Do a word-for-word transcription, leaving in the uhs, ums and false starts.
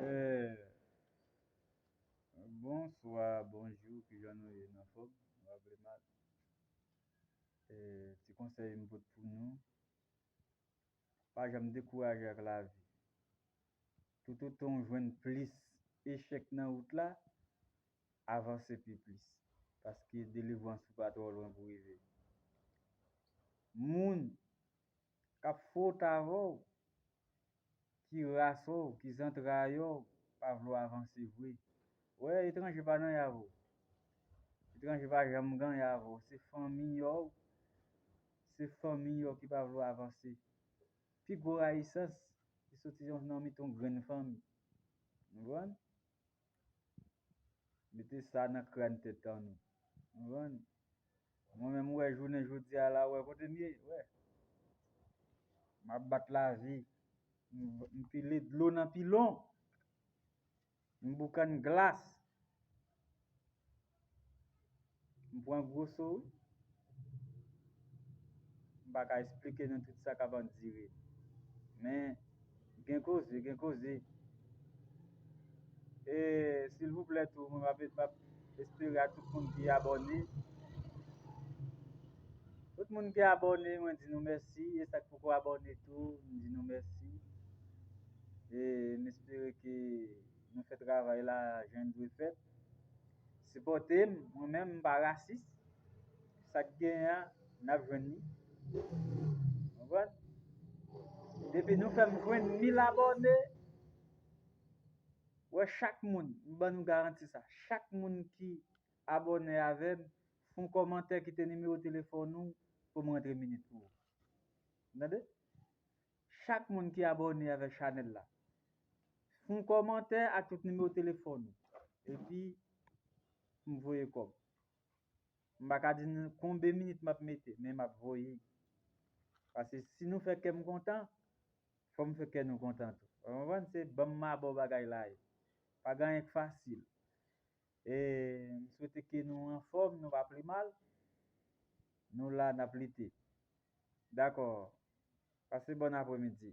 Eh, bonswa, bonjou, kijan nou ye, n anfòm? Nou pa vle mal. Eh, ti konsèy m pot pou nou, pa janm dekouraje ak lavi. Toutotan w jwenn plis echèk nan wout la, avanse pi plis. Paske delivrans ou pa twò lwen pou rive. Moun k ap fwot avè w, ki ras w, ki zantray w, pa vle w avanse vre. Wè, etranje pa nan y avè w. Etranje pa janm gen y avè w. Se fanmi w, se fanmi w ki pa vle w avanse. Pi gwo rayisans, li soti nan mitan yon grenn fanmi. Ou konprann? Mete sa nan kràn tèt an nou. Ou konprann? Mwen menm, ou wè, jounen jodi a la, ou wè kote m ye, ou wè. M ap bat lavi. M, m pile dlo nan pilon. M boukann glas. M pran gwo so, wi. M pa ka esplike nou tout sa k ap andire. Men, gen koze, gen koze. E, silvouplè tou, mwen m ap, m ap espere a tout moun ki abòne. Tout moun ki abòne, mwen di nou mèsi. E sa k poko abòne tou, m di nou mèsi. E m espere ke nou fè travay la jan l dwe fèt. Sipòte m, mwen menm, m pa rasis. Sa k genyen an, n ap jwenn li. Konprann? Depi nou fè m jwenn mil abòne, wè, chak moun, m ban nou garanti sa, chak moun ki abòne avè m, fè yon kòmantè, kite nimewo telefòn ou pou m rantre minit pou ou. Tande? Chak moun ki abòne avèk chanèl la, fè yon kòmantè ak tout nimewo telefòn ou. Epi, m voye kòb. M pa ka di nou konbe minit m ap mete, men m ap voye. Paske si nou fè kè m kontan, fò m fè kè nou kontan tou. Ou konprann? Se ban m mabò bagay la ye. Pa gen anyen k fasil. E m swete ke nou anfòm, nou pa pi mal. Nou la, n ap lite. Dakò. Pase bòn apremidi.